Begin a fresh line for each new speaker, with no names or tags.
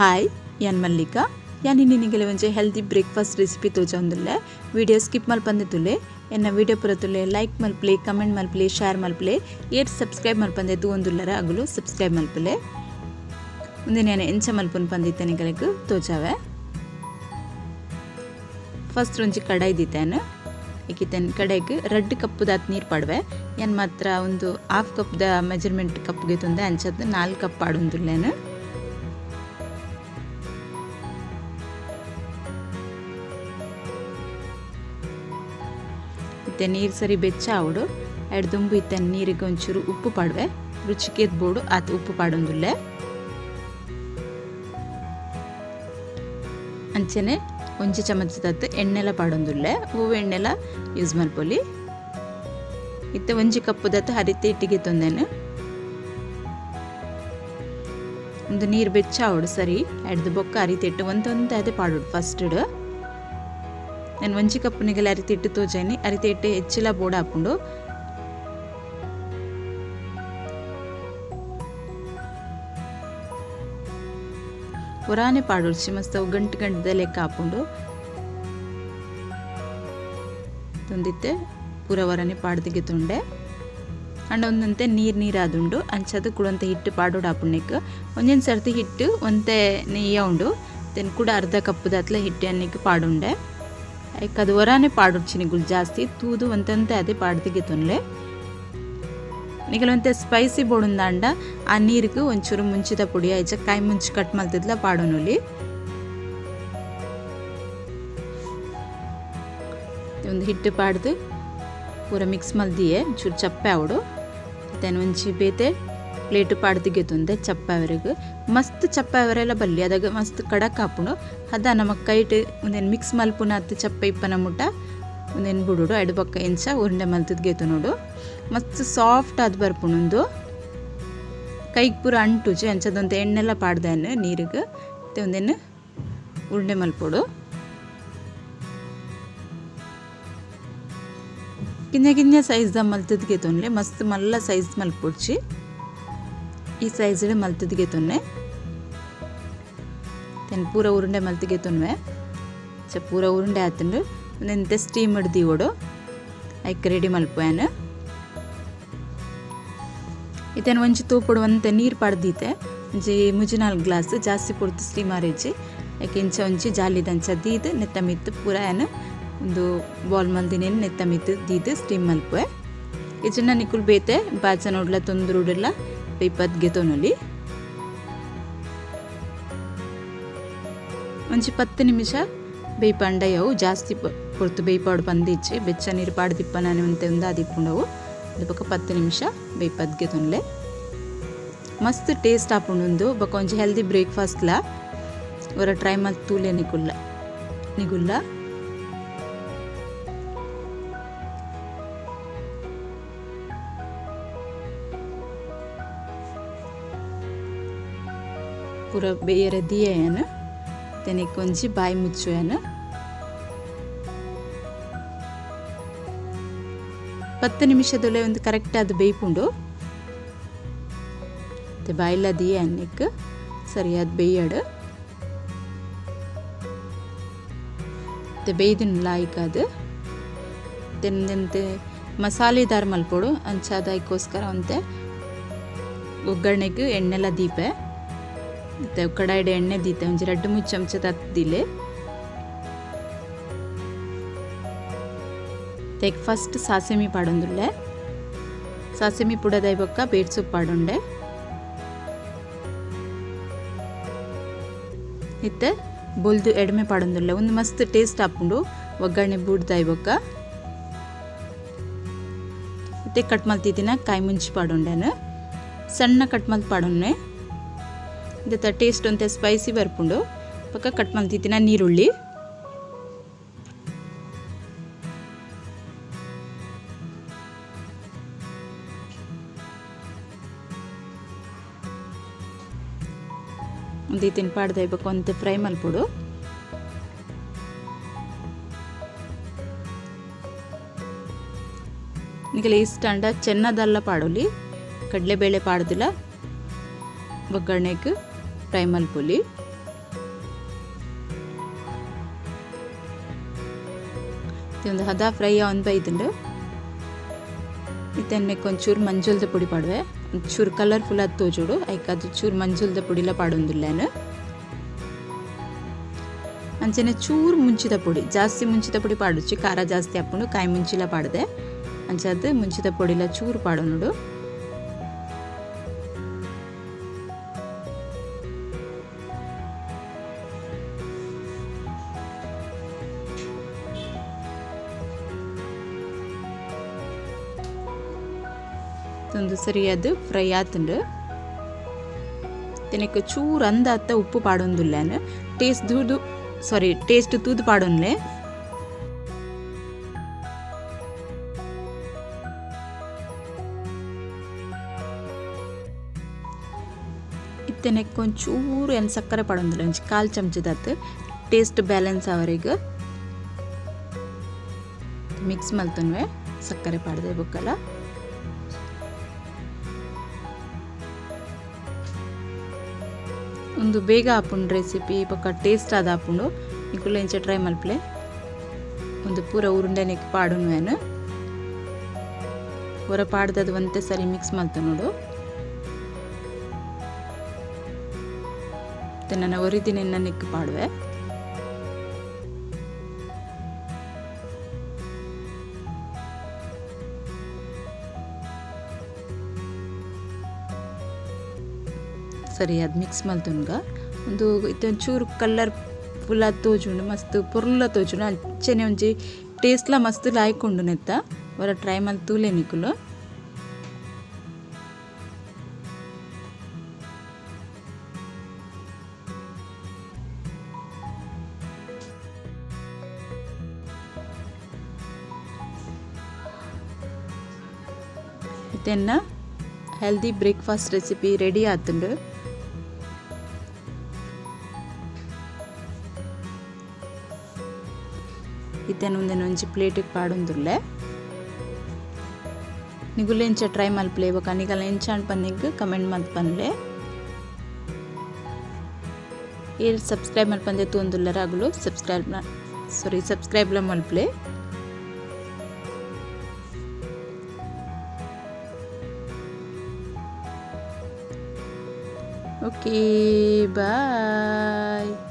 Hi ಯಾನ್ ಮಲ್ಲಿಕಾ ಯಾನ್ ನಿನಗೆ ಒಂಜಿ ಹೆಲ್ದಿ ಬ್ರೇಕ್ಫಾಸ್ಟ್ ರೆಸಿಪಿ ತೋಜೊಂದುಲ್ಲೆ. ವಿಡಿಯೋ ಸ್ಕಿಪ್ ಮಲ್ಪಂದೆ ತುಲೆ ಎನ್ನ ವಿಡಿಯೋ ಪೂರ ತುಲೆ ಲೈಕ್ ಮಲ್ಪಲೆ, ಕಮೆಂಟ್ ಮಲ್ಪಲೆ, ಶೇರ್ ಮಲ್ಪಲೆ, ಏರ್ ಸಬ್ಸ್ಕ್ರೈಬ್ ಮಲ್ಪಂದೆ ತೂವೊಂದುಲ್ಲರ ಅಗುಲು ಸಬ್ಸ್ಕ್ರೈಬ್ ಮಲ್ಪಲೆ. ಉಂದೆನ್ ಯಾನ್ ಎಂಚ ಮಲ್ಪುನು ಪಂದಿತ್ತೆ ನಿಗಲೆಗ್ ತೋಜಾವೆ. ಫಸ್ಟ್ ಒಂಜಿ ಕಡಾಯಿ ದಿತ್ತೇನು. ಇಕ್ಕಿತೇನ್ ಕಡೆಗೆ ರೆಡ್ ಕಪ್ ದಾತ್ ನೀರು ಪಾಡುವೆ. ಯಾನ್ ಮಾತ್ರ ಒಂದು ಹಾಫ್ ಕಪ್ the measurement ಕಪ್ಗೆ ತುಂದೆ ಅಂಚದ 4 ಕಪ್ ಪಾಡೊಂದುಲ್ಲೇನು. ಇತ್ತೆ ನೀರು ಸರಿ ಬೆಚ್ಚ ಆವಡು ಎಡ್ದುಂಬು ಇತ್ತೆ ನೀರಿಗೆ ಒಂಚೂರು ಉಪ್ಪು ಪಾಡುವೆ. ರುಚಿಗೆ ಬೋಡು ಆತ ಉಪ್ಪು ಪಾಡೊಂದುಲ್ಲೆ. ಅಂಚನೆ ಒಂಜಿ ಚಮಚದತ್ತು ಎಣ್ಣೆಲ ಪಾಡೊಂದುಲ್ಲೆ. ಹೂವು ಎಣ್ಣೆಲ ಯೂಸ್ ಮಲ್ಪೊಲಿ. ಇತ್ತೆ ಒಂಜಿ ಕಪ್ಪುದತ್ತು ಹರಿತೆ ಇಟ್ಟಿಗೆ ತೊಂದೇನು. ಒಂದು ನೀರು ಬೆಚ್ಚ ಆವಡು ಸರಿ ಎಡ್ದು ಬೊಕ್ಕ ಹರಿತೆ ಇಟ್ಟು ಒಂದೊಂದು ಅದೇ ಪಾಡೋಡು ಫಸ್ಟ್. ನಾನು ಒಂಜಿ ಕಪ್ಪು ನಿಗಲ ಅರಿತೆ ಇಟ್ಟು ತೋಜಾನಿ. ಅರಿತೆ ಇಟ್ಟು ಹೆಚ್ಚಿಲ ಬೋಡ ಹಾಕೊಂಡು ಪುರಾನೆ ಪಾಡೊಡ್ಚಿ ಮಸ್ತ್ ಅವು ಗಂಟು ಗಂಟದ ಲೆಕ್ಕ ಹಾಕೊಂಡು ತೊಂದಿತ್ತೆ ಪೂರ ವರನೆ ಪಾಡ್ದಿಗೆ ತೊಂಡೆ. ಅಂಡ ಒಂದಂತೆ ನೀರು ನೀರಾದುಂಡು ಅಂಚದು ಕುಡಂತೆ ಹಿಟ್ಟು ಪಾಡೋಡು ಹಾಪುಣ್ಣಕ್ಕೆ. ಒಂದೊಂದು ಸರ್ತಿ ಹಿಟ್ಟು ಒಂತೆ ನೆಯ್ಯ ಉಂಡು then ಕೂಡ ಅರ್ಧ ಕಪ್ಪುದಾತ್ಲ ಹಿಟ್ಟು ಅನ್ನಕ್ಕೆ ಪಾಡುಂಡೆ. ಐಕ್ ಅದು ಹೊರಾನೆ ಪಾಡೊಡ್ಚಿ ನಿಗುಲು ಜಾಸ್ತಿ ತೂದು ಒಂತಂತೆ ಅದೇ ಪಾಡ್ದಿಗೆ ತೊಂಡ್ಲೆ. ನಿಗಲೊಂತೆ ಸ್ಪೈಸಿ ಬೋಡುಂದಾಂಡ ಆ ನೀರಿಗೆ ಒಂಚೂರು ಮುಂಚಿದ ಪುಡಿ ಆಯ್ಚ ಕಾಯಿ ಮುಂಚಿ ಕಟ್ ಮಲ್ತಿದ್ಲ ಪಾಡೋನುಲಿ. ಒಂದು ಹಿಟ್ಟು ಪಾಡ್ದು ಪೂರ ಮಿಕ್ಸ್ ಮಲ್ದಿಯೆ ಒಂಚೂರು ಚಪ್ಪೆ ಆವಡು. ತೆನ್ ಒಂಜಿ ಬೇತೆ ಪ್ಲೇಟ್ ಪಾಡ್ದಿಗೆ ತುಂದೆ ಚಪ್ಪೆ ಅವರೆಗ್ ಮಸ್ತ್ ಚಪ್ಪೆ ಅವರೆಲ್ಲ ಬಲ್ಲಿ ಅದಾಗ ಮಸ್ತ್ ಕಡಕ್ ಹಾಪುಂಡು. ಅದ ನಮ್ಮ ಕೈಟ್ ಒಂದೇನು ಮಿಕ್ಸ್ ಮಲ್ಪುನ ಹತ್ತು ಚಪ್ಪೆ ಇಪ್ಪನ ಮುಟ್ಟ ಒಂದೇನು ಬುಡುಡು ಎಡು ಪಕ್ಕ ಎಂಚ ಉರುಂಡೆ ಮಲ್ತದ್ಗೆ ನೋಡು. ಮಸ್ತ್ ಸಾಫ್ಟ್ ಅದು ಬರ್ಪುಣುಂದು ಕೈಗೆ ಪೂರ ಅಂಟುಜಿ ಅಂಚದೊಂದು ಎಣ್ಣೆಲ್ಲ ಪಾಡ್ದೇನು ನೀರಿಗೆ ಮತ್ತೆ ಒಂದೇನು ಉರುಂಡೆ ಮಲ್ಪೊಡು. ಕಿನ್ನ ಕಿನ್ನ ಸೈಜ್ದ ಮಲ್ತದ್ಗೆ ತೊನ್ಲೆ ಮಸ್ತ್ ಮಲ್ಲ ಸೈಜ್ ಮಲ್ಪೊಡ್ಚಿ. ಈ ಸೈಜ್ ಮಲ್ತದ್ಗೆ ತೊನ್ನೆ ತೆನ್ ಪೂರ ಉರುಂಡೆ ಮಲ್ತಿಗೆ ತೊನ್ವೆ. ಚ ಪೂರ ಉರುಂಡೆ ಆತಂಡು ಒಂದೆಂತೆ ಸ್ಟೀಮ್ ಹಿಡ್ದಿವೋಡು ಐಕ್ ರೆಡಿ ಮಲ್ಪುವೆನು. ಇತೇನು ಒಂಜಿ ತೂಪೊಡು ಒಂತೆ ನೀರು ಪಾಡ್ದೀತೆ ಒಂಜಿ ಮುಜಿ 4 ಗ್ಲಾಸ್ ಜಾಸ್ತಿ ಪೊರ್ತು ಸ್ಟೀಮ್ ಆರೇಜಿ. ಐಕ್ ಇಂಚ ಒಂಜಿ ಜಾಲಿದಂಚ ದೀದ್ ನೆತ್ತ ಮಿತ್ತು ಪೂರ ಏನು ಒಂದು ಬಾಲ್ ಮಲ್ದಿನೇನು ನೆತ್ತ ಮಿತ್ತು ದೀದ್ ಸ್ಟೀಮ್ ಮಲ್ಪುವೆ. ಇಜನ್ನ ನಿಕುಲ್ ಬೇತೆ ಬಾಚನ ಉಡ್ಲ ತೊಂದ್ರುಡೆಲ್ಲ ಬೇಯ್ಪದ್ಗೆ ತೊನೊಲಿ. ಒಂಜಿ 10 ನಿಮಿಷ ಬೇಯ್ಪಂಡ ಅವು ಜಾಸ್ತಿ ಪೊರ್ತು ಬೇಯ್ಪಾಡು ಬಂದಿಚ್ಚಿ ಬೆಚ್ಚ ನೀರು ಪಾಡ್ದಿಪ್ಪ ನಾನು ಒಂತೆ ಒಂದು ಅದಿಪ್ಪುಂಡವು. ಅದು ಬೊಕ್ಕ 10 ನಿಮಿಷ ಬೇಯ್ಪದ್ಗೆ ತೊನ್ಲೆ. ಮಸ್ತ್ ಟೇಸ್ಟ್ ಆಪುಂಡು ಬೊಕ್ಕ ಒಂಜಿ ಹೆಲ್ದಿ ಬ್ರೇಕ್ಫಾಸ್ಟ್ಲ ಹೊರ ಟ್ರೈ ಮಲ್ತ್ ತೂಲೆ ನಿಕುಲ್ಲ ನಿಗುಲ್ಲ. ಪೂರ ಬೇಯರ ದಿಯೇನು ತೆನೆಕ್ ಒಂಜಿ ಬಾಯಿ ಮುಚ್ಚುವೇನು. 10 ನಿಮಿಷದೊಳೆ ಒಂದು ಕರೆಕ್ಟ್ ಅದು ಬೇಯ್ಪುಂಡು. ಮತ್ತೆ ಬಾಯಿಲ ದಿಯೆ ಅನ್ನಕ್ಕೆ ಸರಿಯಾದ ಬೇಯಡು. ಮತ್ತೆ ಬೇಯ್ದಿನ ಲಾಯ್ಕ್ ಅದು ತೆಂದಂತೆ ಮಸಾಲೆದಾರ ಮಲ್ಪೊಡು. ಅಂಚಾದ ಅದಕ್ಕೋಸ್ಕರ ಅಂತೆ ಒಗ್ಗರಣೆಗೆ ಎಣ್ಣೆಲ್ಲ ದೀಪೆ ಮತ್ತು ಕಡಾಯಿಡೆ ಎಣ್ಣೆ ದೀತೆ ಒಂಜಿ 2-3 ಚಮಚ ತತ್ತಿಲೆ. ತೆಗ್ ಫಸ್ಟ್ ಸಾಸೆಮಿ ಪಾಡೊಂದುಲ್ಲೆ. ಸಾಸೆಮಿ ಪುಡದೈ ಬೊಕ್ಕ ಬೇಟ್ ಸೊಪ್ಪು ಪಾಡೊಂಡೆ. ಇತ್ತೆ ಬೊಲ್ದು ಎಡ್ಮೆ ಪಾಡೊಂದುಲ್ಲೆ. ಒಂದು ಮಸ್ತ್ ಟೇಸ್ಟ್ ಆಪುಂಡು ಒಗ್ಗರಣೆ ಬೂಡ್ದಾಯ್ ಬೊಕ್ಕ. ಇತ್ತೆ ಕಟ್ ಮಲ್ತಿದ್ದಿನ ಕಾಯಿ ಮುಂಚಿ ಪಾಡೊಂಡೇನು ಸಣ್ಣ ಕಟ್ ಮಲ್ತ್ ಪಾಡೊನ್ನೆ. ಇದತ್ತ ಟೇಸ್ಟ್ ಒಂತೆ ಸ್ಪೈಸಿ ಬರ್ಪುಂಡು. ಪಕ್ಕ ಕಟ್ ಮಲ್ತಿದ್ದಿನ ನೀರುಳ್ಳಿ. ಒಂದು ತಿನ್ ಪಾಡ್ದೈಬೇಕು ಅಂತೆ ಫ್ರೈ ಮಲ್ಪೊಡು. ನಿಗಲ ಇಷ್ಟ ಅಂಡ ಚೆನ್ನದಲ್ಲ ಪಾಡೊಲಿ ಕಡಲೆಬೇಳೆ ಪಾಡ್ದಿಲ್ಲ ಒಗ್ಗರಣೆಗೆ ಫ್ರೈ ಮಲ್ಪೊಲಿ. ಒಂದು ಹದ ಫ್ರೈ ಆವೊಂದು ಬೈದುಂಡು. ಇತ್ತೆ ಒಂಚೂರು ಮಂಜುಲ್ದ ಪುಡಿ ಪಾಡುವೆ, ಒಂಚೂರು ಕಲರ್ಫುಲ್ ಆದ್ ತೋಜೋಡು ಐಕ್ ಅದು ಚೂರು ಮಂಜುಲ್ದ ಪುಡಿಲ ಪಾಡೊಂದುಲ್ಲೇನು. ಅಂಚನೆ ಚೂರು ಮುಂಚಿದ ಪುಡಿ, ಜಾಸ್ತಿ ಮುಂಚಿದ ಪುಡಿ ಪಾಡುಚಿ, ಖಾರ ಜಾಸ್ತಿ ಆಪುಂಡು, ಕಾಯಿ ಮುಂಚಿಲ ಪಾಡದೆ ಅಂಚಾದ್ ಮುಂಚಿದ ಪೊಡಿಲ ಚೂರು ಪಾಡೊನುಡು. ಒಂದು ಸರಿಯಾದ ಫ್ರೈ ಆತುಂಡು. ತಿನಕ್ಕೆ ಚೂರು ಅಂದಾತ ಉಪ್ಪು ಪಾಡೊಂದುಲ್ಲೇನು, ಟೇಸ್ಟ್ ತೂದು ಸಾರಿ ಟೇಸ್ಟ್ ತೂದು ಪಾಡೊನ್ಲೆ. ಇತ್ತೆನೆಕ್ಕೆ ಒಂಚೂರು ಏನು ಸಕ್ಕರೆ ಪಾಡೊಂದಿಲ್ಲ, ಒಂಜಿ ಕಾಲು ಚಮಚದಾತು ಟೇಸ್ಟ್ ಬ್ಯಾಲೆನ್ಸ್ ಅವರಿಗೆ ಮಿಕ್ಸ್ ಮಲ್ತೊನ್ವೆ ಸಕ್ಕರೆ ಪಾಡದೆ ಬೊಕ್ಕಲ. ಒಂದು ಬೇಗ ಆಪುಂಡು ರೆಸಿಪಿ, ಬೊಕ್ಕ ಟೇಸ್ಟ್ ಆದ ಆಪುಂಡು. ನಿಕುಲು ಇಂಚ ಟ್ರೈ ಮಲ್ಪಲೆ. ಒಂದು ಪೂರ ಉರುಂಡೆನೆಕ್ ಪಾಡುನು ಪೂರ ಪಾಡ್ದದು ಒಂತೆ ಸರಿ ಮಿಕ್ಸ್ ಮಲ್ತೊನೊಡು. ನನ್ನ ಒರಿದಿನ ನೆಕ್ ಪಾಡುವೆ. ಸರಿ ಅದು ಮಿಕ್ಸ್ ಮಲ್ತೊನ್ಗ ಒಂದು ಇತ್ತೊಂಚೂರು ಕಲರ್ ಫುಲ್ ಆದ್ ತೋಜುಂಡು, ಮಸ್ತ್ ಪೊರ್ಲ ತೋಜುಂಡು. ಅಂಚನೆ ಒಂಜಿ ಟೇಸ್ಟ್ಲ ಮಸ್ತ್ ಲಾಯ್ಕ್ ನೆತ್ತ ಒರ ಟ್ರೈ ಮಲ್ತೂಲೆ ನಿಕುಲು. ಇತ್ತೆನ್ನ ಹೆಲ್ದಿ ಬ್ರೇಕ್ಫಾಸ್ಟ್ ರೆಸಿಪಿ ರೆಡಿ ಆತುಂಡು. ಇತ್ತೇನು ಒಂಜಿ ಪ್ಲೇಟಿಗೆ ಪಾಡೊಂದುಲ್ಲೆ. ನಿಗುಲು ಎಂಚ ಟ್ರೈ ಮಲ್ಪಲೆ ಬೊಕ ನಿಗಲ ಎಂಚ ಪನ್ನಿಗ್ ಕಮೆಂಟ್ ಮಲ್ತ್ ಪನ್ಲೆ. ಏರ್ ಸಬ್ಸ್ಕ್ರೈಬ್ ಮಲ್ಪಂದೆ ತೂವೊಂದುಲ್ಲೆರ್ ಅಗುಲು ಸಬ್ಸ್ಕ್ರೈಬ್ ಲ ಮಲ್ಪಲೆ. Okay, bye.